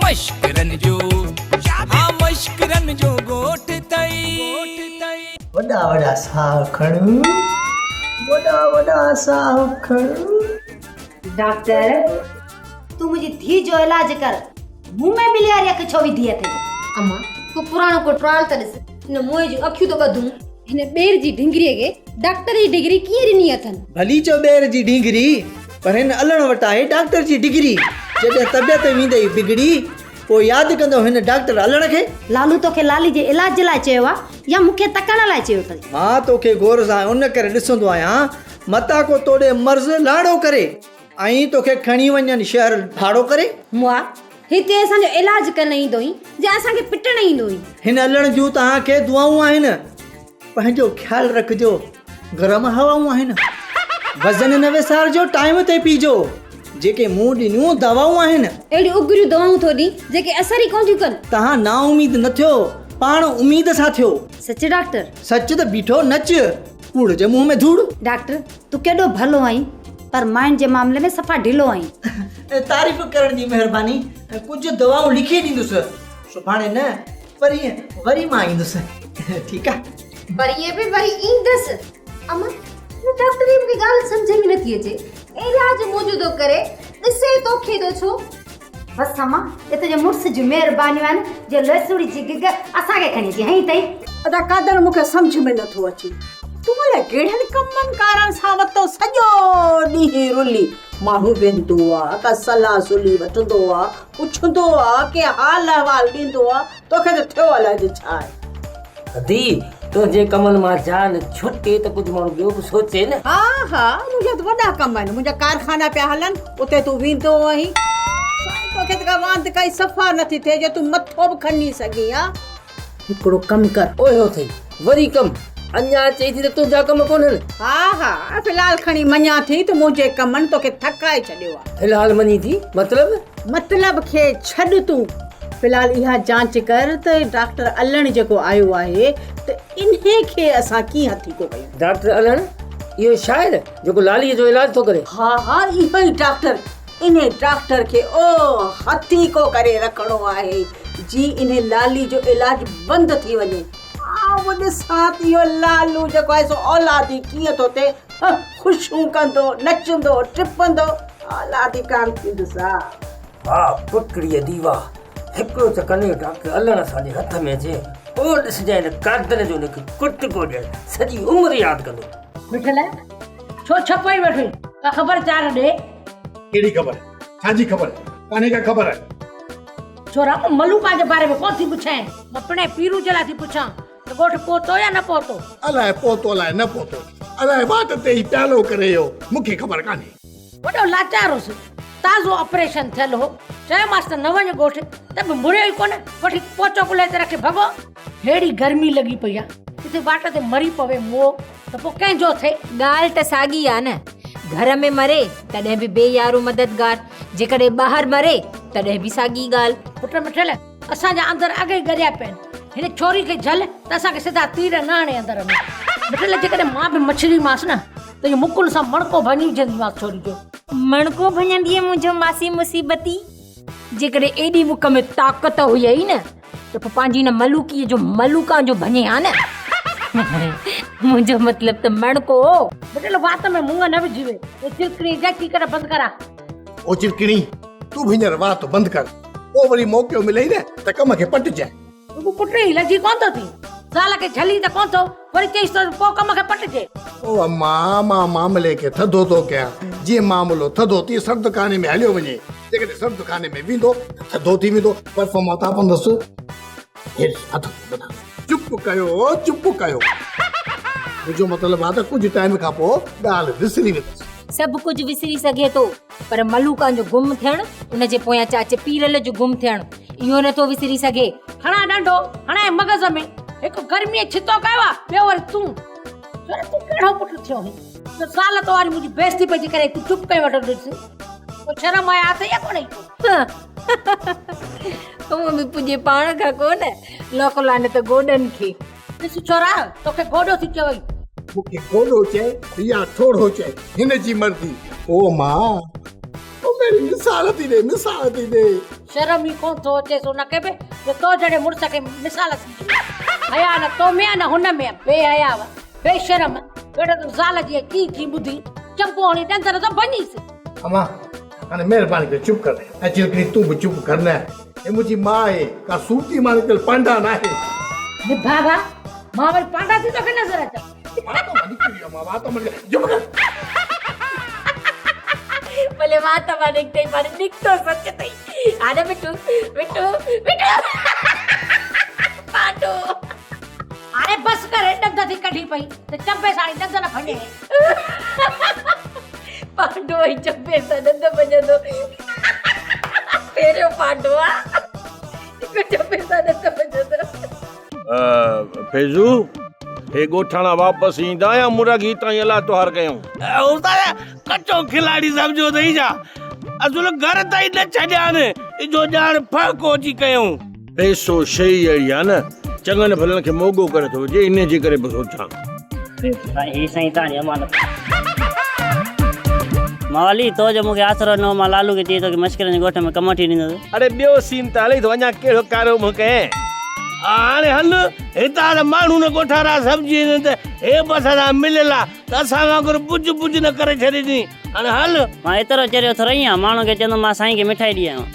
مشڪرن جو ها مشڪرن جو ڳوٺ اٿئي. وڏا وڏا ساهه کڻ وڏا وڏا ساهه کڻ. ڊاڪٽر تون منهنجي ڌيء جو علاج ڪر مون ۾ ٻلي واري اک ڇو وڌي اٿئي؟ امان ڪو پراڻو ڪو ٽرال ته ڏس هن موئي جون اکيون ته ٻڌون. هن ٻير جي ڍنگريء کي ڊاڪٽر جي ڊگري ڪيئن ڏني اٿن؟ ڀلي چئو ٻير جي ڍينگري، پر هن الڻ وٽ آهي ڊاڪٽر جي ڊگري. جڏهن طبيعت ويندئي بگڙي، پوء ياد ڪندؤ هن ڊاڪٽر الڻ کي. لالو توکي لالي جي علاج لاء چيو آ يا مون کي تڪڻ لاء چيو اٿئي؟ مان توکي غور سان ان ڪري ڏسندو آهيان، متان ڪو توڏي مرض لاڙو ڪري ۽ توکي کڻي وڃن شهر ڀاڙو ڪري. مئا، هتي اسان جو علاج ڪرڻ ايندو هئين يا اسان کي پٽڻ ايندو هئين؟ هن الڻ جون توهان کي دعائون آهن. پنهنجو خيال رکجو، گرم هوائون آهن. وزن نه وسارجو، ٽائيم تي پيجو، جيڪي مون ڏنيون دوائون آهن. اهڙيون اگريون دوائون ٿو ڏين، جيڪي اثر ئي ڪونه ٿيون ڪن. توهان نااميد نه ٿيو، پاڻ اميد سان ٿيو. سچ ڊاڪٽر؟ سچ ته بيٺو نچ، ڪوڙ جي منهن ۾ ڌوڙ. ڊاڪٽر، تون ڪيڏو ڀلو آهين، پر ماين جي معاملي ۾ صفا ڍلو آهين. تعريف ڪرڻ جي مهرباني، ڪجهه دوائون لکي ڏيندس، سڀاڻي نه پرينء وري مان ايندس، ٺيڪ آ؟ پرينء به وري ايندس. امان، هن ڊاڪٽر جي مون کي ڳالهه سمجهه ۾ نٿي اچي. علاج منهنجو ٿو ڪري، ڏسي توکي ٿو ڇو؟ بس امان، اهي تنهنجي مڙس جون مهربانيون آهن جو لهسوڙي جي گگ اسان کي کڻي اچي هنئي اٿئي. ادا قادر مون کي سمجهه ۾ نٿو اچي تون الائي ڪهڙن ڪمن ڪارن سان وتو سڄو ڏينهن رلي ماڻهو ويهندو آ ڪا صلاح سلي وٺندو آ پڇندو آ ڪي حال احوال ڏيندو آ توکي ته ٿيو الائجي ڇا آهي. ادي تنهنجي ڪمن مان جان ڇٽي ته ڪجهه ماڻهو ٻيو به سوچي نه. ها ها منهنجا ته وڏا ڪم آهن منهنجا ڪارخانا پيا هلن اتي تون ويندو آهين سائين توکي ته ڪا واند ڪائي صفا نٿي ٿئي جو تون مٿو به کني سگهين ها. هڪڙو ڪم ڪر. اوهيو اٿئي وري ڪم. اڃا چئي ٿي ته تنهنجا ڪم ڪونهن. ها ها في الحال کڻي مڃان ٿي ته منهنجي ڪمن توکي ٿڪائي ڇڏيو آهي. في الحال مڃين ٿي مطلب؟ مطلب کي ڇڏ تون في الحال اها جانچ ڪر ته ڊاڪٽر علڻ جيڪو آيو آهي ته انهي کي اسان ڪيئن هٿيڪو ڪيون. ڊاڪٽر علڻ؟ اهو شاعر جيڪو لاليء جو علاج ٿو ڪري. ها ها اهو ئي ڊاڪٽر انهي ڊاڪٽر کي او هٿيڪو ڪري رکڻو آهي جي انهي لالي جو علاج بند ٿي وڃي. آئون ڏسان ته اهو لالو جيڪو آهي سو اولادي ڪيئن ٿو ٿئي، خوشيون ڪندو، نچندو، ٽپندو، اولادي ڪانه ٿيندس ها. واهه پٽڙي ادي واهه، هڪڙو ته ڪني ڊاڪٽر علڻ اسان جي هٿ ۾ اچي، پوء ڏسجانء هن قاتل جو هن کي ڪٽڪو ڏيڻ سڄي عمر ياد ڪندو. مٺل، ڇو ڇپائي ويٺو آهين، ڪا خبر چار ڏي. ڪهڙي خبر؟ ڇا جي خبر؟ ڪانهي ڪا خبر. ڇورا مان ملوڪان جي باري ۾ ڪونه ٿي پڇانء، مان پڻهين پيرو جي لاء ٿي پڇان ته ڳوٺ پهتو يا نه پهتو. الائي پهتو الائي نه پهتو، الائي واٽ تي ئي پيالو ڪري ويو، مون کي خبر ڪانهي. وڏو لاچار هوس، تازو آپريشن ٿيل هو، چيومانس ته نه وڃ ڳوٺ، ته به مڙيو ئي ڪونه، وٺي پوچو ڪلهي تي رکي ڀڳو. ههڙي گرمي لڳي پئي آ، ڪٿي واٽ تي مري پوي موئو ته پوء ڪنهن جو ٿئي. ڳالهه ته ساڳي آ نه، گهر ۾ مري تڏهن به بي يارو مددگار، جيڪڏهن ٻاهر مري تڏهن به ساڳي ڳالهه. پٽ مٺل، اسان جا اندر اڳ ئي ڳريا پيا آهن، هن ڇوري کي جهل ته اسان کي سڌا تير نه هڻي اندر ۾. مٺل، جيڪڏهن مان به مڇري مانس نه ته اهو مڪن سان مڻڪو ڀڃي وجهنديمانس ڇوري جو. مڻڪو ڀڃندينء منهنجو ماسي مصيبتي؟ جيڪڏهن ايڏي مک ۾ طاقت هئي نه ته پوء پنهنجي ان ملوڪيء جو ملوڪان جو ڀڃين ها نه. منهنجو مطلب ته مڻڪو. مٺل وات ۾ مڱ نه وجهي وي. اي چرڪڻي جا چيڪڙ بند ڪرا. او چرڪڻي تون به هينئر وات بند ڪر. پوء وري موقعو ملئي نه ته ڪم کي پٽجانء. رڳو پٽ ئي لڄي ڪونه ٿو ٿي. زال کي جهلي ته ڪونه ٿو، وري چئيس ٿو ته پوء ڪم کي پٽجي. او اما، مان معاملي کي ٿڌو ٿو ڪيان. جيئن معاملو ٿڌو تيئن سرد خاني ۾ هليو وڃي. جيڪڏهن سرد خاني ۾ ويندو ته ٿڌو ٿي ويندو. برف مان تاپندس. هيٺ هٿ ٿو ٻڌان. چپ ڪيو، چپ ڪيو. منهنجو مطلب آ ته ڪجهه ٽائيم کان پوء ڳالهه وسري ويندس. سڀ ڪجهه وسري سگهي ٿو، پر ملوڪان جو گم ٿيڻ، ان جي پويان چاچي پيرل جو گم ٿيڻ، اهو نه ٿو وسري سگهي. کڻان ڏنڊو، هڻانء مغز ۾. هڪ گرميء ڇتو ڪيو آ، ٻيو وري تون. ڇوري تون ڪهڙو پٽ ٿيو آهين، جو زال تو واري منهنجي بيعزتي پئي ٿي ڪري، تون چپ ڪيو ويٺو ڏس. ڪو شرم حياء اٿئي يا ڪونهي؟ هونء به پڄي پاڻ کان ڪونه، لوڪ لعنت گوڏن کي. ڏس ڇورا، توکي گوڏو ٿي چوئي. مون کي گوڏو چئي يا ٺوڙهو چئي، هن جي مرضي. او مان، او ميري مثال ٿي ڏي، مثال ٿي ڏي. شرم ئي ڪونه ٿو اچيس ان کي به جو تو جهڙي مڙس کي مثال سمجهي. حيا نه تو ۾ آ نه هن ۾ آ. بي حيا و بي شرم. ويٺو تون زال جي چي چي ٻڌي چنبو هڻي ڏند نه ٿو ڀڃيس. امان هاڻي مهرباني ڪري چپ ڪر ۽ چلڪڻي تون به چپ ڪر نه. هي منهنجي ماء آهي ڪا سورتي مان نڪتل پانڊا ناهي. نڀاڳا مان وري پانڊا ٿي توکي نظر اچان. وات مان نڪري ويو امان وات مان نڪري چپ ڪر. ڀلي وات مان نڪتئي پر نڪتو سچ اٿئي. ها نه مٺو مٺو مٺو پانڊو. هاڻي بس ڪر ڏند ٿي ڪڍي پئي ته چنبي سان هڻي ڏند نه ڀڃي. پانڊو ۽ چنبي سان ڏند ڀڃندو. پهريون پانڊو آ جيڪو چنبي سان ڏند ڀڃندو. فيضو، هي ڳوٺاڻا واپس ايندا يا مرغ هتان ئي الله توهار ڪيون؟ استاد، ڪچو کلاڙي سمجهيو اٿئي ڇا؟ اصل گهر تائين نه ڇڏيان، اجهو ڄاڻ ڦهڪو اچي ڪيائون. پئسو شيء ئي اهڙي آهي نه، چڱن ڀلن کي موڳو ڪري ٿو وجهي، انهيء جي ڪري به سوچان. هي سائين توهان جي امانت. موالي، تو جو مون کي آسرو ڏنو، مان لالو کي چئي توکي مشڪرن جي ڳوٺ ۾ ڪم وٺي ڏيندس. اڙي ٻيو سين ته هلئي ٿو، اڃا ڪهڙو ڪارو منهن ڪئين؟ هاڻي هل، هتان ته ماڻهو نه ڳوٺارا سمجهي ويندن ته هي به اسان سان مليل آ ته اسان وانگر بج بج نه ڪري ڇڏيندين. هاڻي هل. مان ايترو چريو ٿورئي آهيان، ماڻهن کي چوندم مان سائين کي مٺائي ڏئي آيو آهيان.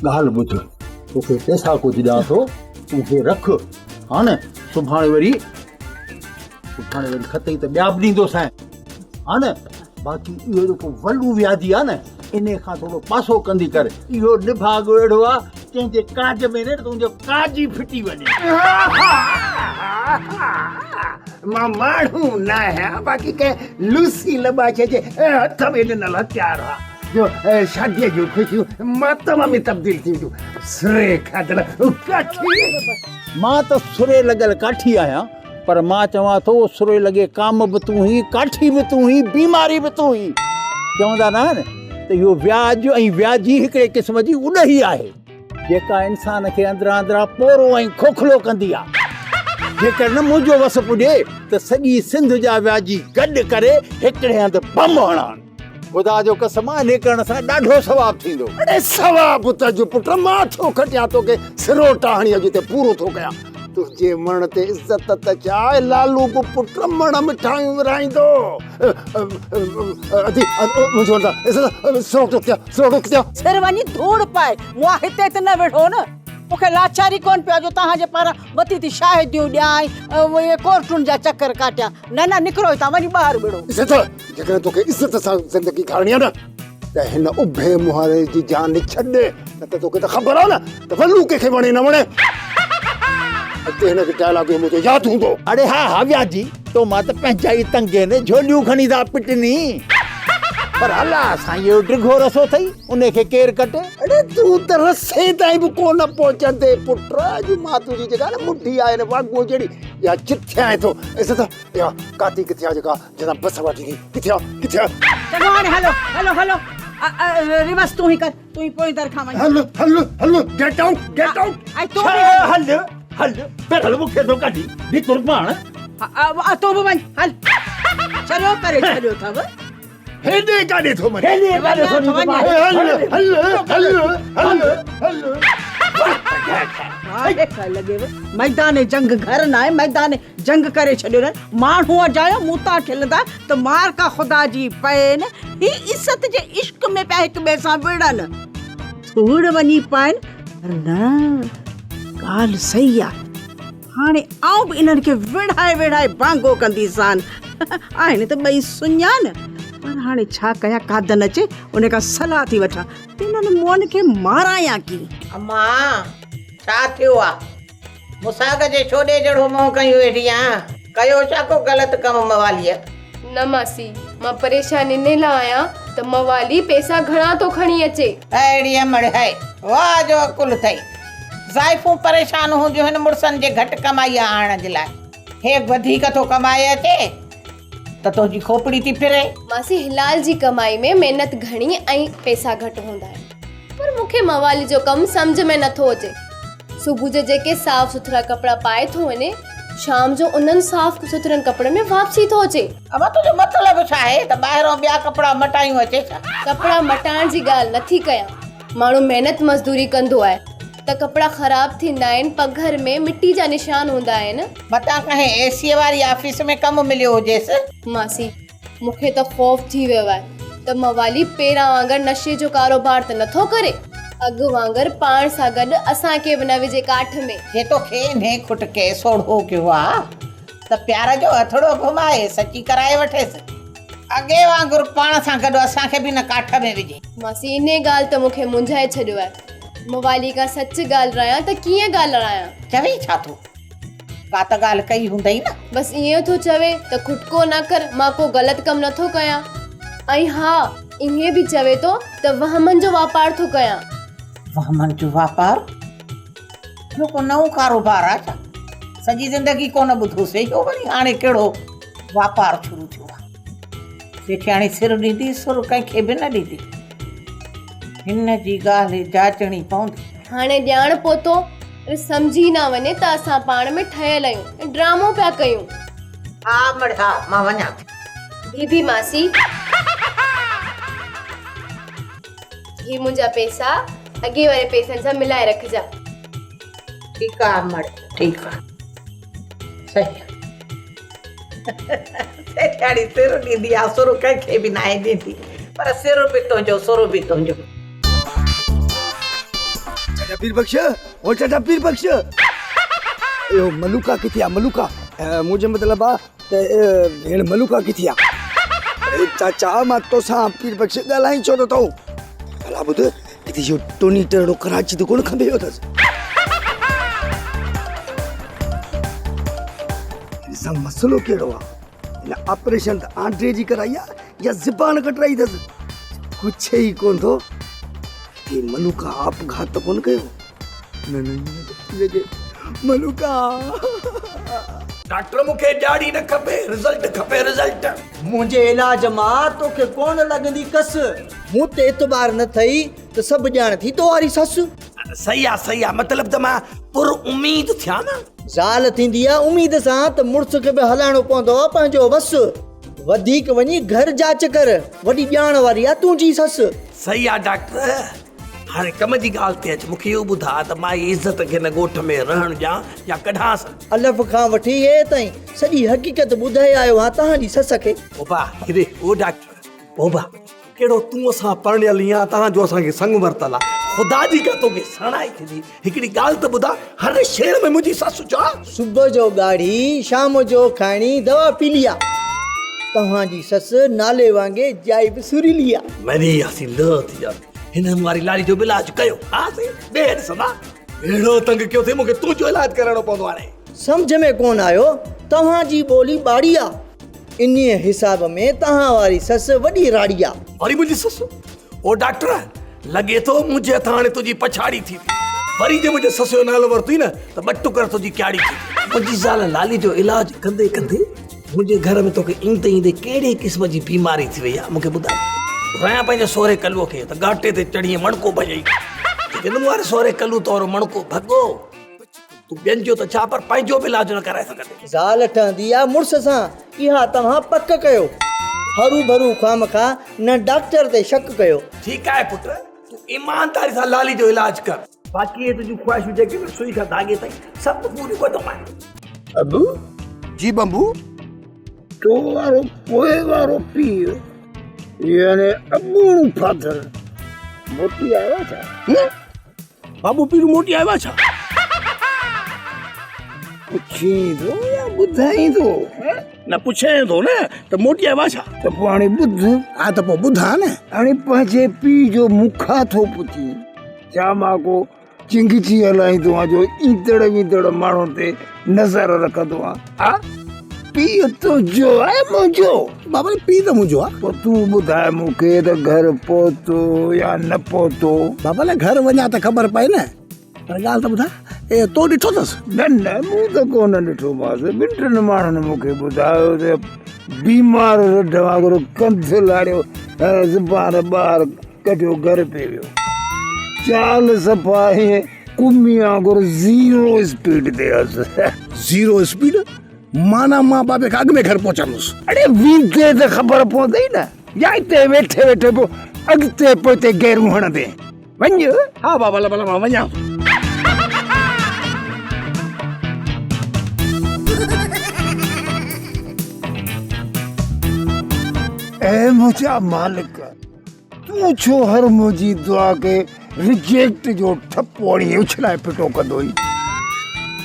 ڳالهه ٻڌ، توکي پئسا ڪجهه ڏيان ٿو، تون هي رک، ها نه، سڀاڻي وري سڀاڻي وري کتئي ته ٻيا به ڏيندوسانء، ها نه، باقي اهو جيڪو ولو وياجي آ نه، انهي کان ٿورو پاسو ڪندي ڪر، اهو نڀاڳو اهڙو آ، ڪنهن جي ڪاج ۾ نه تنهنجو ڪاج ئي ڦٽي وڃي. مان ماڻهو نه آهيان، باقي ڪنهن لوسي لٻاڇي جي هٿ ۾ ڏنل هٿيار آ، جو شاديء جون خوشيون ماتم ۾ تبديل ٿي وينديون. سري کاڌل ڪاٺي. مان ته سري لڳل ڪاٺي آهيان، پر مان چوان ٿو سري لڳي ڪام به تون ئي، ڪاٺي به تون ئي، بيماري به تون ئي. چوندا نه آهن ته اهو وياج ۽ وياجي هڪڙي قسم جي اڏهي آهي، جيڪا انسان کي اندران اندران پورو ۽ کوکلو ڪندي آهي. جيڪر نه منهنجو وس پڄي ته سڄي سنڌ جا وياجي گڏ ڪري هڪڙي هنڌ بم هڻان. خدا جو قسم آ انهي ڪرڻ سان ڏاڍو ثواب ٿيندو. اڙي ثواب تنهنجو پٽ مان ٿو کٽيان توکي سروٽا هڻي اڄ هتي پورو ٿو ڪيان. تنهنجي مڻ تي عزت ته ڇا لالو به پٽ مڻ مٺايون ورهائيندو. ادي منهنجو وڻ ته سروٽو ڪٿي آ سروٽو ڪٿي آ. سر وڃي ڌوڙ پائي مئا هتي ته نه وڙهو نه. مون کي لاچاري ڪونه پيو جو توهان جي پاران وتي ٿي شاهديون ڏيان ۽ اهي ڪورٽن جا چڪر ڪاٽيان. نه نه نڪرو هتان وڃي ٻاهر وڙهو. عزت جيڪڏهن توکي عزت سان زندگي گهارڻي آهي نه ته هن اڀي مهاري جي جان ڇڏ، نه ته توکي ته خبر آهي نه ته ولو ڪنهن کي وڻي نه وڻي. اڳتي هن کي ڊائلاگ جو منهنجو ياد هوندو. اڙي ها ها وياجي، تو مان ته پنهنجا ئي تنگ آهن، جهوليون کڻي ٿا پٽني. پر الله سائين اهو ڊگهو رسو اٿئي، ان کي ڪير ڪٽي؟ اڙي تون ته رسي تائين به ڪونه پهچندين پٽ، اڄ مان تنهنجي جيڪا نه مڍي آهي نه واڳونء جهڙي، اها چٿيانء ٿو. عزت اها ڪاتي ڪٿي آهي جيڪا جنهن سان بس واڍي ٿي؟ ڪٿي آ ڪٿي آ؟ چڱو هاڻي هلو هلو هلو ريورس تون ئي ڪر تون ئي پوئين در کان وڃ. هل هل هل گيٽ آئوٽ گيٽ آئوٽ. ۽ تون به هل هل پيرل مون کي ٿو ڪڍي نڪر پاڻ. تون به وڃ هل چريو ڪري ڇڏيو اٿو. هيڏي ڪاڏي ٿو وڃين؟ هيڏي ڪاڏي ٿو وڃين؟ هل هل هل هل هل. لڳيو ميدان جنگ گهر ناهي ميدان جنگ ڪري ڇڏيو نه ماڻهو اجايو مون تان کلندا ته مار ڪا خدا جي پئي نه هي عزت جي عشق ۾ پيا هڪ ٻئي سان وڙهن ڌوڙ وڃي پائن پر نه ڳالهه صحيح آ هاڻي آئون به انهن کي وڙهائي وڙهائي بانگو ڪنديسان. آهن ته ٻئي سڃا نه، پر هاڻي ڇا ڪيان قادن اچي ان کان صلاح ٿي وٺان ته انهن مئن کي مارايان ڪيئن. امان، ڇا ٿيو آ؟ مساڳ جي ڇوڏي جهڙو منهن ڪيون ويٺي آن. ڪيو ڇا ڪو غلط ڪم مواليء؟ نه ماسي، مان پريشان انهي لاء آهيان ته موالي پئسا گهڻا ٿو کڻي اچي. اهڙي امڙ هئي، واهه جو عقل اٿئي. زائفون پريشان هونديون هن مڙسن جي گهٽ ڪمائيء آڻڻ جي لاء. هي وڌيڪ ٿو ڪمائي اچي ته تنهنجي کوپڙي ٿي ڦري. ماسي هلال جي ڪمائي ۾ محنت گهڻي ۽ پئسا گهٽ هوندا آهن. پر مون کي موالي جو ڪم سمجهه ۾ نٿو اچي. صبح جو جيڪي صاف سٿرا ڪپڙا پائي ٿو وڃي، شام جو انهن صاف سٿرن ڪپڙن ۾ واپسي ٿو اچي. امان تنهنجو مطلب ڇا آهي ته ٻاهران ٻيا ڪپڙا مٽايون اچي ڇا؟ ڪپڙا مٽائڻ جي ڳالهه نٿي ڪيان. ماڻهو محنت مزدوري ڪندو آهي ته ڪپڙا خراب ٿيندا آهن، پگهر ۾ مٽي جا نشان هوندا آهن. متان ڪنهن اي سيء واري آفيس ۾ ڪم مليو هجيس. ماسي، مون کي ته خوف ٿي ويو آهي ته موالي پهريان وانگر نشي جو ڪاروبار ته نٿو ڪري. اڳ وانگر پاڻ سان گڏ اسان کي به نه وجهي ڪاٺ ۾. جي توکي انهي کٽڪي سوڙهو ڪيو آ ته پيار جو هٿڙو گهمائي سچي ڪرائي وٺيس. اڳي وانگر پاڻ سان گڏ اسان کي به نه ڪاٺ ۾ وجهي. ماسي انهي ڳالهه ته مون کي مونجهائي ڇڏيو آهي. موالي کان سچ ڳالهرايان ته ڪيئن ڳالهرايان؟ چوي ڇا ٿو؟ ڪا ته ڳالهه ڪئي هوندئي نه؟ بس ائين ٿو چوي ته کٽڪو نه ڪر مان ڪو غلط ڪم نه ٿو ڪيان. ۽ ها ائين به چوي ٿو ته وهمن جو واپار ٿو ڪيان. وهمن جو واپار؟ اهو ڪو نئون ڪاروبار آ ڇا؟ سڄي زندگي ڪونه ٻڌوسين اهو وري هاڻي ڪهڙو واپار شروع ٿيو آ. سيٺياڻي سر ڏيندي سر ڪنهن کي به نه ڏيندي. هن جي ڳالهه جاچڻي پوندي. هاڻي ڄاڻ پوتو ۽ سمجهي نه وڃي ته اسان پاڻ ۾ ٺهيل آهيون ۽ ڊرامو پيا ڪيون. ها مڙ ها مان وڃان ٿي. بي بي ماسي هي منهنجا پئسا اڳي واري پئسن سان ملائي رکجا. ٺيڪ آ امڙ ٺيڪ آ صحيح آ. سيٺياڻي سر ڏيندي آ سر ڪنهن کي به ناهي ڏيندي پر سر به تنهنجو سر به تنهنجو. چاچا پير بخش او چاچا پير بخش اهو ملوڪا ڪٿي آ ملوڪا منهنجو مطلب آ ته ڀيڻ ملوڪا ڪٿي آ چاچا مان توسان پير بخش ڳالهائين ڇو نٿو ڀلا ٻڌ ڪٿي اهو ٽوني ٽرڙو ڪراچي تي ڪونه کنڀي ويو اٿس ڏسان مسئلو ڪهڙو آ هن آپريشن ته آنڊي جي ڪرائي آ يا زبان ڪٽرائي اٿس ڪجهه ئي ڪونه ٿو ڪٿي ملوڪا آپگهات ته ڪونه ڪيو نه نه نه ملوڪا ڊاڪٽر مون کي ڏياڙي نه کپي رزلٽ کپي رزلٽ. منهنجي علاج مان توکي ڪونه لڳندي ڪس. مون تي اعتبار نه ٿئي ته سڀ ڄاڻ ٿي تو واري سس. صحيح آ صحيح آ مطلب ته مان پر اميد ٿيان نه. زال ٿيندي آ اميد سان ته مڙس کي به هلائڻو پوندو آ پنهنجو وس. وڌيڪ وڃي گهر جاچ ڪر وڏي ڄاڻ واري آ تنهنجي سس. صحيح آ ڊاڪٽر هاڻي ڪم جي ڳالهه تي اچ مون کي اهو ٻڌاء ته مائي عزت کي هن ڳوٺ ۾ رهڻ ڏيان يا ڪڍانس. الف کان وٺي اي تائين سڄي حقيقت ٻڌائي آيو آهيان توهان جي سس کي. بابا هيڏي او ڊاڪٽر بابا ڪهڙو تون اسان پرڻيل يا توهان جو اسان کي سڱ ورتل آ خدا جي ڪا توکي سڻائي ٿيندي هڪڙي ڳالهه ته ٻڌاء هر شعر ۾ منهنجي سس ڇا. صبح جو ڳاڙهي شام جو کائڻي دوا پيلي آ توهان جي سس نالي وانگي جائي به سريلي آ. مري وياسين لهه ٿي وياسين هن مون واري لالي جو به علاج ڪيو ها سائين ٻئي ڏسندا اهڙو تنگ ڪيو اٿئي مون کي تنهنجو علاج ڪرائڻو پوندو هاڻي. سمجهه ۾ ڪونه آيو توهان جي ٻولي ٻاڙي آ انهيء حساب ۾ توهان واري سس وڏي راڙي آ. وري منهنجي سس؟ او ڊاڪٽر لڳي ٿو منهنجي هٿان هاڻي تنهنجي پڇاڙي ٿي ٿي. وري جي منهنجي سس جو نالو ورتوئي نه ته ٻه ٽڪر تنهنجي ڪياڙي ٿي ٿي. منهنجي زال لالي جو علاج ڪندي ڪندي منهنجي گهر ۾ توکي ايندي ايندي ڪهڙي قسم جي بيماري ٿي وئي آ مون کي ٻڌاء. گهرايان پنهنجي سهري ڪلوء کي ته ڳاٽي تي چڙهي مڻڪو ڀڄئي. جيڪڏهن مون واري سهري ڪلو طور مڻڪو ڀڳو. تون ٻين جو ته ڇا پر پنهنجو به علاج نه ڪرائي سگهندين. زال ٺهندي آ مڙس سان اها توهان پڪ ڪيو. هرو ڀرو خوامخواه نه ڊاڪٽر تي شڪ ڪيو. ٺيڪ آهي پٽ تون ايمانداري سان لالي جو علاج ڪر. باقي اهي تنهنجون خواهشون جيڪي به سئي کان ڌاڳي تائين سڀ پوريون ڪندومانء. ابو. جي بمبو. تو وارو پوء وارو پيء يعني اڳوڻو فادر موٽي آيو آ ڇا؟ بابو پير موٽي آيو آ ڇا؟ پڇين ٿو يا ٻڌائين ٿو؟ نه پڇين ٿو نه ته موٽي آيو آ ڇا؟ ته پوء هاڻي ٻڌ. ها ته پوء ٻڌاء نه. هاڻي پنهنجي پيء جو مون کان ٿو پڇين؟ ڇا مان ڪو چنگچي هلائيندو آهيان جو ايندڙ ويندڙ ماڻهن تي نظر رکندو آهيان؟ ها پيء تنهنجو آهي منهنجو؟ بابا پيء ته منهنجو آهي. پوء تون ٻڌاء مون کي ته گهر پهتو يا نه پهتو؟ بابا گهر وڃان ته خبر پئي نه. پر ڳالهه ته ٻڌاء، اي تو ڏٺو اٿس؟ نه نه مون ته ڪونه ڏٺومانس. ٻن ٽن ماڻهن مون کي ٻڌايو ته بيمار رڍ وانگر ڪنڌ لاڙيو ۽ زبان ٻاهر ڪڍيو گهر پئي ويو. چال صفا ائين ڪمي وانگر زيرو اسپيڊ تي هئس. Zero speed? معنيٰ مان بابي کان اڳ ۾ گهر پهچندس. اڙي ويندي ته خبر پوندئي نه، يا اتي ويٺي ويٺي پيو اڳتي پوئتي گيرون هڻندين. وڃ. ها بابا ڀلا مان وڃان ٿو. اي منهنجا مالڪ! تون ڇو هر منهنجي دعا کي رجيڪٽ جو ٺپو هڻي اڇلائي ڦٽو ڪندو آهين؟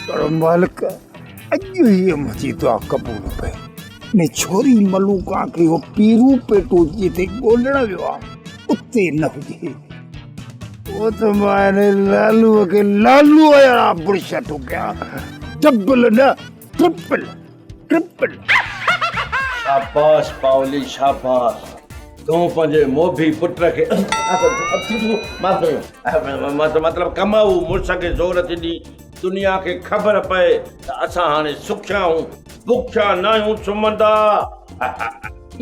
پر مالڪ اڄ هيء منهنجي دعا قبول پئي. ان ڇوري ملوڪا کي اهو پيرو پيٽو جتي ڳولڻ ويو آهي اتي نه هجي. پوء ته مان هن لالوء کي لالوء جهڙا برش ٺوڪيان، ڊبل نه ٽرپل. ٽرپل. شاباش پاولي شاباش تون پنهنجي موڀي پٽ کي مطلب ڪمائو مڙس کي زور ٿي ڏي دنيا کي خبر پئي ته اسان هاڻي سکيا آهيون بکيا ناهيون سمهندا.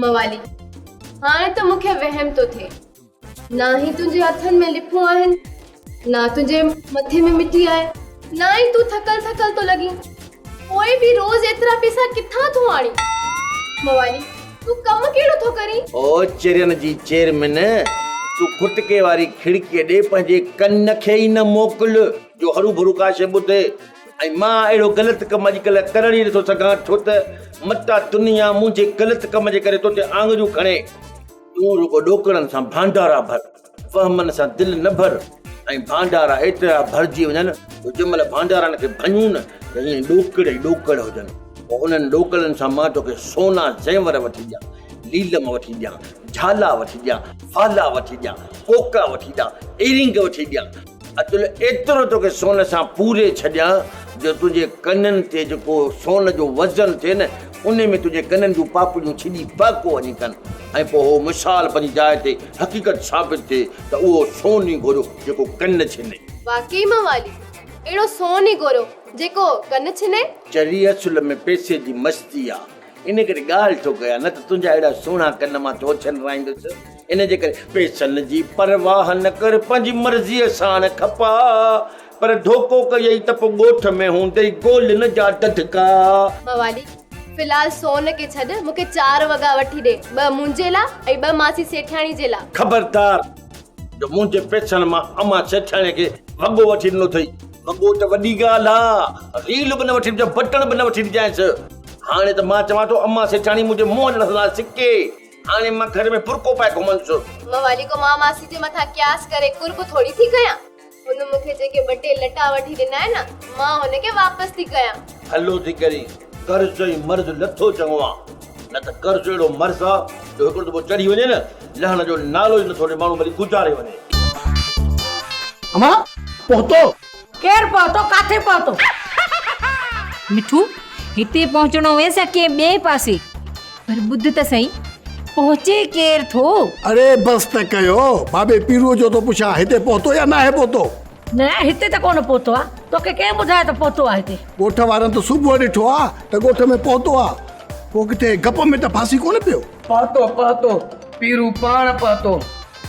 موالي هاڻي ته مون کي وهم ٿو ٿئي. نه ئي تنهنجي هٿن ۾ لڦون آهن، نه تنهنجي مٿي ۾ مٽي آهي، نه ئي تون ٿڪل ٿڪل ٿو لڳين. پوء به روز ايترا پيسا ڪٿان ٿو آڻين؟ موالي، تون ڪم ڪهڙو ٿو ڪرين؟ او چرين جي چيئرمين، تون کٽڪي واري کڙڪيء ڏي پنهنجي ڪن کي ئي نه موڪل جو هروڀرو ڪا شيء ٻڌي ۽ مان اهڙو غلط ڪم اڄڪلهه ڪرڻ ئي نٿو سگهان ڇو ته متان دنيا منهنجي غلط ڪم جي ڪري توتي آڱريون کڻي. تون رڳو ڏوڪڙن سان ڀانڊارا ڀر، وهمن سان دل نه ڀر ۽ ڀانڊارا ايترا ڀرجي وڃن جو جنهن مهل ڀانڊارن کي ڀڃون نه ته ائين ڏوڪڙ ئي ڏوڪڙ هجن. پوء انهن ڏوڪڙن سان مان توکي سونا زيور وٺي ڏيان، ليلم وٺي ڏيان، جهالا وٺي ڏيان، ڦالا وٺي ڏيان، ڪوڪا وٺي ڏيان، ايرنگ وٺي ڏيان. اتل ايترو توکي سون سان پوري ڇڏيان جو تنهنجي ڪنن تي جيڪو سون جو وزن ٿئي نه، انهي ۾ تنهنجي ڪنن جون پاپڙيون ڇڄي ڦهڪو وڃي ڪن ۽ پوء اهو مثال پنهنجي جاء تي حقيقت ثابت ٿئي ته اهو سون ئي گهوريو جيڪو ڪن ڇني. واقعي موالي، اهڙو سون ئي گهوريو جيڪو ڪن ڇني. چري اصل ۾ پئسي جي مستي آ، ان ڪري ڳالهه ٿو ڪيان، نه ته تنهنجا اهڙا سهڻا ڪن مان ٿو ڇنرائيندس. ان جي ڪري پئسن جي پرواهه نه ڪر، پنهنجي مرضيء ساڻ کپاء، پر ڌوڪو ڪيئي ته پوء ڳوٺ ۾ هوندئي گولين جا ڌڌڪا. موالي، في الحال سون کي ڇڏ، مون کي چار وڳا وٺي ڏي، ٻه منهنجي لا ۽ ٻه ماسي سيٺياڻي جي لا. خبردار جو منهنجي پئسن مان امان سيٺياڻي کي وڳو وٺي ڏنو اٿئي. وڳو ته وڏي ڳالهه آ، ريل به نه وٺي ڏجانء، بٽڻ به نه وٺي ڏجانئس. هاڻي ته مان چوان ٿو امان سيٺياڻي منهنجي منهن ڏسڻ لاء سڪي. هاڻي مان گهر ۾ برقعو پائي گهمندس. موالي ڪو مان ماسي جي مٿان قياس ڪري قرب ٿوري ٿي ڪيان. هن مون کي جيڪي ٻه ٽي لٽا وٺي ڏنا آهن نه، مان هن کي واپس ٿي ڪيان. ڀلو ٿي ڪرين، قرض ۽ مرض لٿو چڱو آ، نه ته قرض اهڙو مرض آ جو هڪڙو دفعو چڙهي وڃي نه، لهڻ جو نالو ئي نٿو وٺي، ماڻهو ڀلي گذاري وڃي. امان، پهتو؟ ڪير پهتو؟ ڪاٿي پهتو؟ مٺو، هتي پهچڻو هيس يا ڪنهن ٻئي پاسي؟ پر ٻڌ ته سهي، پهچي ڪير ٿو؟ اڙي بس ته ڪيو، بابي پيروء جو ٿو پڇان، هتي پهتو يا ناهي پهتو؟ نه، هتي ته ڪونه پهتو آ. توکي ڪنهن ٻڌايو ته پهتو آ هتي؟ ڳوٺ وارن ته صبح ڏٺو آ ته ڳوٺ ۾ پهتو آ. پوء ڪٿي گپ ۾ ته ڦاسي ڪونه پيو؟ پهتو، پهتو، پيرو پاڻ پهتو.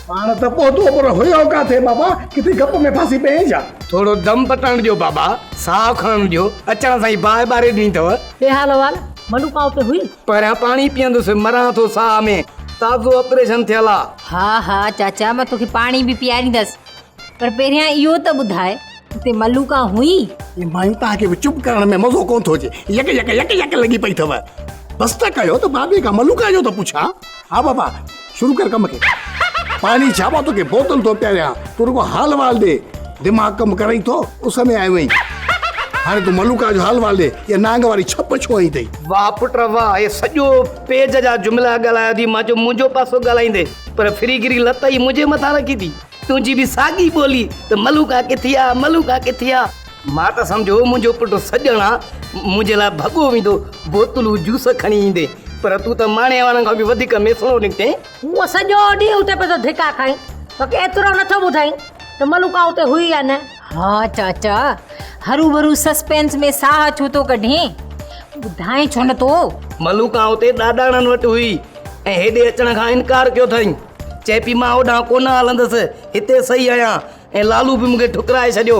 پاڻ ته پهتو پر هيو ڪاٿي بابا، ڪٿي گپ ۾ ڦاسي پئين ڇا؟ ٿورو دم پٽڻ ڏيو بابا، ساهه کڻڻ ڏيو، اچڻ سان ئي باهه ٻاري ڏني اٿو. بي حال احوال، ملوڪا اتي هئي؟ پهريان پاڻي پيئندس، مران ٿو ساهه ۾، تازو آپريشن ٿيل آ. ها ها چاچا مان توکي پاڻي به پياريندس، پر پهريان اهو ته ٻڌاء اتي ملوڪا هئي؟ اي مايون توهان کي به چپ ڪرڻ ۾ مزو ڪونه ٿو اچي، يڪ يڪ يڪ يڪ لڳي پئي اٿو. بس ته ڪيو ته بابي کان ملوڪا جو ٿو پڇان. ها بابا شروع ڪر ڪم کي. پاڻي ڇا مان توکي بوتل ٿو پياريان، تون رڳو حال وال ڏي. دماغ ڪم ڪرئي ٿو، اس ۾ آيو آهين. هاڻي تون ملوڪا جو حال وال ڏي، اها نانگ واري ڇپ ڇو هنئي اٿئي؟ واهه پٽ واهه، هي سڄو پيج جا جملا ڳالهايا اٿئي، مان چيو منهنجو پاسو ڳالهائيندي، پر ڦري گهري لت ئي منهنجي مٿان رکي ٿي. تنهنجي به ساڳي ٻولي ته ملوڪا ڪٿي آ، ملوڪا ڪٿي آ. مان ته سمجهيو منهنجو پٽ سڄڻ آ، منهنجي لاء ڀڳو ويندو، بوتلون جوس کڻي ايندي، پر تون ته ماڻي وارن کان به وڌيڪ ميسڻو نڪتين. هونء سڄو ڏينهن اتي پيو ٿو ڌڪا کائين، توکي ايترو نٿو ٻڌائين ته ملوڪا اتي هئي يا نه. ها چاچا، هروڀرو سسپينس ۾ ساهه ڇو ٿو ڪڍين؟ ٻڌائين ڇو نٿو؟ ملوڪا اتي ڏاڏاڻن وٽ هئي ۽ هيڏي اچڻ کان انڪار ڪيو اٿائين. چئي پئي مان اوڏانهن ڪونه هلندس، هتي صحيح آهيان ۽ لالو به مون کي ٺڪرائي ڇڏيو.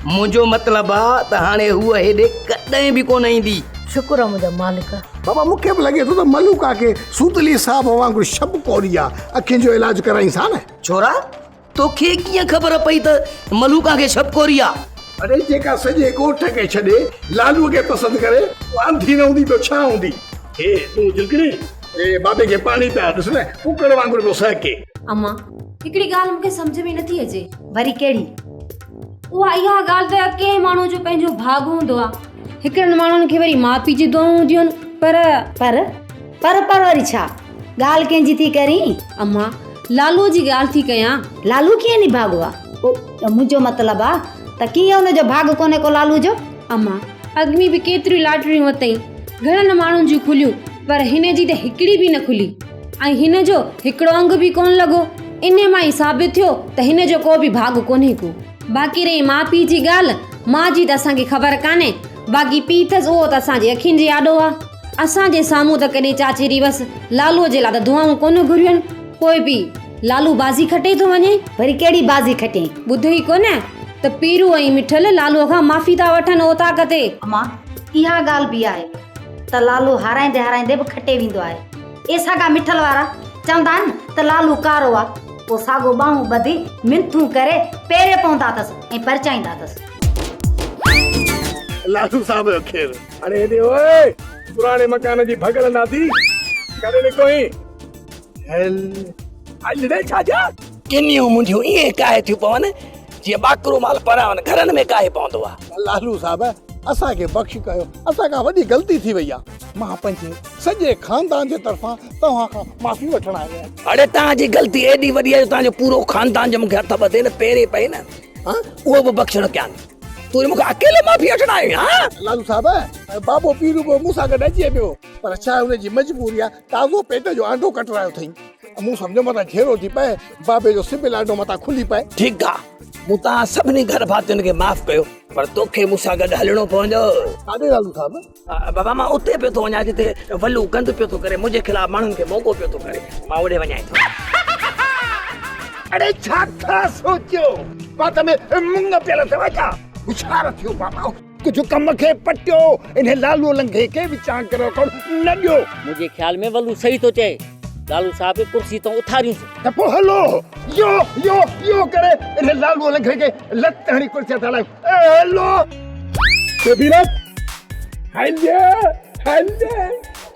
منهنجو مطلب آ ته هاڻي هوء هيڏي ڪڏهن به ڪونه ايندي. شڪر آ منهنجا مالڪ. بابا مون کي به لڳي ٿو ته ملوڪا کي سوتلي صاحب وانگر شب ڪوري آ، اکين جو علاج ڪرائينس ها نه. ڇورا توکي ڪيئن خبر پئي ته ملوڪا کي شب ڪوري آ؟ اڙي جيڪا سڄي ڳوٺ کي ڇڏي لالوء کي پسند ڪري اها انڌي نه هوندي ٻيو ڇا هوندي. هي تون جلڪڻي اي بابي کي پاڻي پيار ڏس نه ڪڪڙ وانگر پيو سهڪي. امان هڪڙي ڳالهه مون کي سمجهه ۾ نٿي اچي. وري ڪهڙي؟ اها اها ڳالهه ته ڪنهن ماڻهوء جو پنهنجو ڀاڳ هوندو آ. هڪڙن ماڻهن کي وري ماء پيء جون دعائون هونديون آهن پر. پر؟ پر پر وري ڇا؟ ڳالهه ڪنهن جي ٿي ڪرين؟ امان، لالوء جي ڳالهه ٿي ڪيان. لالو ڪيئن نڀاڳو آ؟ منهنجو مطلب آ ته ڪيئن ان جو ڀاڳ ڪونهي ڪو لالو جو؟ امان، اڳ ۾ به ڪيتريون لاٽريون ورتئين، گهڻن ماڻهن جون کليون، پر هن جي ته هڪڙي به نه کلي ۽ هن جو هڪڙو انگ به ڪونه لڳو. انهيء مان ئي ثابت ٿيو ته هن جو ڪو به ڀاڳ ڪونهي ڪو. باقي رهي ماء پيء جي ڳالهه، ماء جي ته اسان کي خبر ڪانهي، باقي پيء اٿس اهو ته اسان جي اکين جي آڏو آ. اسان جي سامهون ته ڪڏهن چاچي ريوس لالوء جي لاء ته دعائون ڪونه گهريون آهن، پوء به لالو بازي کٽي ٿو وڃي. وري ڪهڙي بازي کٽيائين؟ ٻڌئي ڪونه ته پيرو ۽ مٺل لالوء کان معافي ٿا وٺن اوطاق تي. امان، اها ڳالهه به آهي ته لالو هارائيندي هارائيندي به کٽي ويندو آهي. اي ساڳا مٺل وارا چوندا آهن ته لالو ڪارو آ، پوء ساڳو ٻانهون ٻڌي منٿون ڪري پيري پوندا اٿس ۽ پرچائيندا اٿس. لالو صاحب جو خير. هاڻي هيڏي اوء پراڻي مڪان جي ڀڳل نادي ڪڏهن نڪو هين. هل هل ڙي ڇا جا. ڪنيون منهنجيون ائين ڪاهي ٿيون پون جيئن ٻاڪرو مال پراون گهرن ۾ ڪاهي پوندو آ. لالو صاحب اسان کي بخش ڪيو اسان کان وڏي غلطي ٿي وئي آ. مان پنهنجي سڄي خاندان جي طرفان توهان کان معافي وٺڻ آيو آهيان. اڙي توهان جي غلطي ايڏي وڏي آهي جو توهان جو پورو خاندان جو مون کي هٿ ٻڌي نه پيري پئي نه ها اهو به بخشڻ ڪيان تون مون کان اڪيلو معافي وٺڻ آيو آهين ها. لالو صاحب بابو پيرو به مون سان گڏ اچي پيو پر ڇا هن جي مجبوري آهي تازو پيٽ جو آنڊو ڪٽرايو اٿئي مون سمجهيو متان جهيڙو ٿي پئي بابي جو سبيل آنڊو متان کلي پئي. ٺيڪ آ مون توهان سڀني گهر ڀاتين کي معاف ڪيو پر توکي مون سان گڏ هلڻو پوندو. ڪاڏي لالو صاحب؟ بابا مان اتي پيو ٿو وڃان جتي ولو گند پيو ٿو ڪري منهنجي خلاف ماڻهن کي موڳو پيو ٿو ڪري مان اوڏي وڃان ٿو. اڙي ڇا ٿا سوچيو وات ۾ مڱ پيل اٿو ڇا؟ هوشيار ٿيو بابا ڪجهه ڪم کي پٽيو انهي لالو لنگهي کي وچان گرهه نه ڏيو. منهنجي خيال ۾ ولو صحيح ٿو چئي لالو صاحب کي ڪرسي تان اٿاريونس. ته پوء هلو يو يو يو ڪري انهي لالو لنگهي کي لت هڻي ڪرسي تان لاهيون. هلو. بيبي هل هل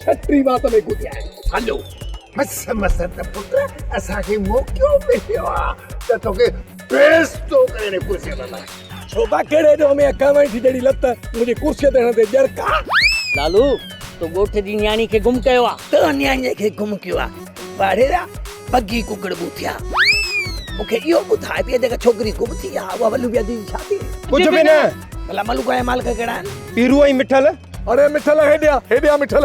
ڇٽي وات ۾ گهٽي آهي هلو. مس مس ته پٽ اسان کي موقعو مليو آ ته توکي بيستو ڪري هن ڪرسي تان لاهيون. ڇو با ڪهڙي ڏوهه ۾ ڪانوائي جهڙي لت منهنجي ڪرسي تي هڻندي ڄرڪا. لالو تو ڳوٺ جي نياڻي کي گم ڪيو آ. تو نياڻي کي گم ڪيو آ. پاڙيرا بگي ڪڪڙ ٻوٿيا. مون کي اهو ٻڌاء ته جيڪا ڇوڪري گم ٿي آ اها ولو بيادي جي ڇا ٿي؟ ڪجهه به نه. ڀلا ملوڪ ۽ مالڪ ڪهڙا آهن؟ پيرو ۽ مٺل. اڙي مٺل هيڏي آ هيڏي آ مٺل.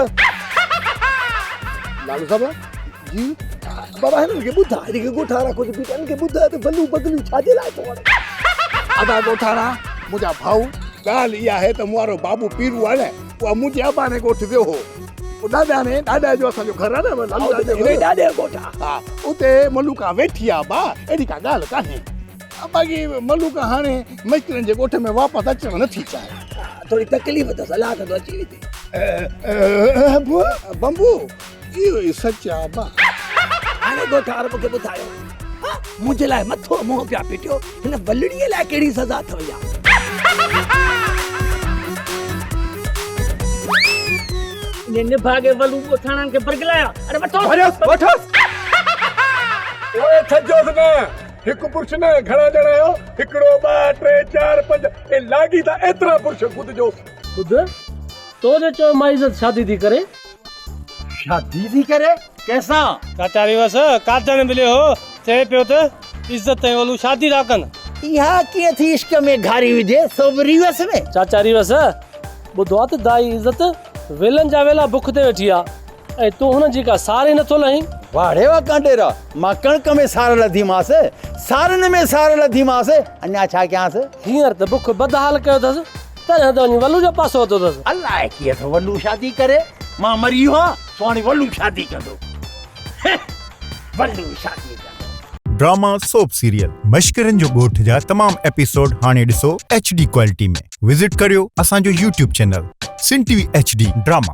لالو صاحب جي. بابا هنن کي ٻڌاء جيڪي ڳوٺارا ڪجهه بيٺا آهن کي ٻڌاء ته ولو بگليون ڇا جي لاء ٿو هڻي. ادا ڳوٺارا منهنجا ڀائو ڳالهه اها آهي ته مون وارو بابو پيرو آهي نه اها منهنجي اباڻي ڳوٺ ويو هو. ڏاڏاڻي ڏاڏا جو اسان جو گهر آهي نه لالو ڏاڏي جو گهر ڏاڏي جو ڳوٺ آهي ها اتي ملوڪا ويٺي آهي با اهڙي ڪا ڳالهه ڪانهي باقي ملوڪا هاڻي مشڪرن جي ڳوٺ ۾ واپس اچڻ نٿي چاهي. ٿوري تڪليف اٿس الله ڪندو اچي ويندي. بمبو اهو ئي سچ آهي با. هاڻي ڳوٺار مون کي ٻڌايو ها منهنجي لاء مٿو منهن پيا پٽيو هن ولڙيء لاء ڪهڙي سزا اٿو يا. انهي نڀاڳي ولو ڳوٺاڻن کي برغلايا. اڙي وٺوس. ڀريوس وٺوس. اوئي ڇڏجوس نه هڪ برش نه گهڻا ڄڻا آهيو هڪڙو ٻه ٽي چار پنج ۽ لاڳيتا ايترا برش ٻڌجوس. ٻڌ تو جو چيو مان عزت شادي ٿي ڪري. شادي ٿي ڪري؟ ڪنهن سان؟ چاچا ريوس ڪاجڻ مليو هو، چئي پيو ته عزت ۽ اولو شادي ٿا ڪن. اها ڪيئن ٿي عشق ۾ گهاري وجهي، سو به ريوس ۾. چاچا ريوس، ٻڌو آ ته دائي عزت ويلن جا ويلا بک تي ويٺي آ ۽ تون هن جي ڪا سار ئي نٿو لهين. واهه ڙي واهه ڪانڊيرا، مان ڪڻڪ ۾ سار لڌيمانس، سارن ۾ سار لڌيمانس، اڃا ڇا ڪيانس؟ هينئر ته بک بدحال ڪيو اٿس، تڏهن ته وڃي ولو جو پاسو ورتو اٿس. الائي ڪيئن ٿو ولو شادي ڪري، مان مري ويو هان، سو هاڻي ولو شادي ڪندو. هه ولو شادي ڪندو. ڊراما سوپ سيريل مشڪرن جو ڳوٺ جا تمام ايپيسوڊ هاڻي ڏسو ايڇ ڊي ڪوالٽي ۾ وزٽ ڪريو اسان جو YouTube channel Sindh T V H D drama.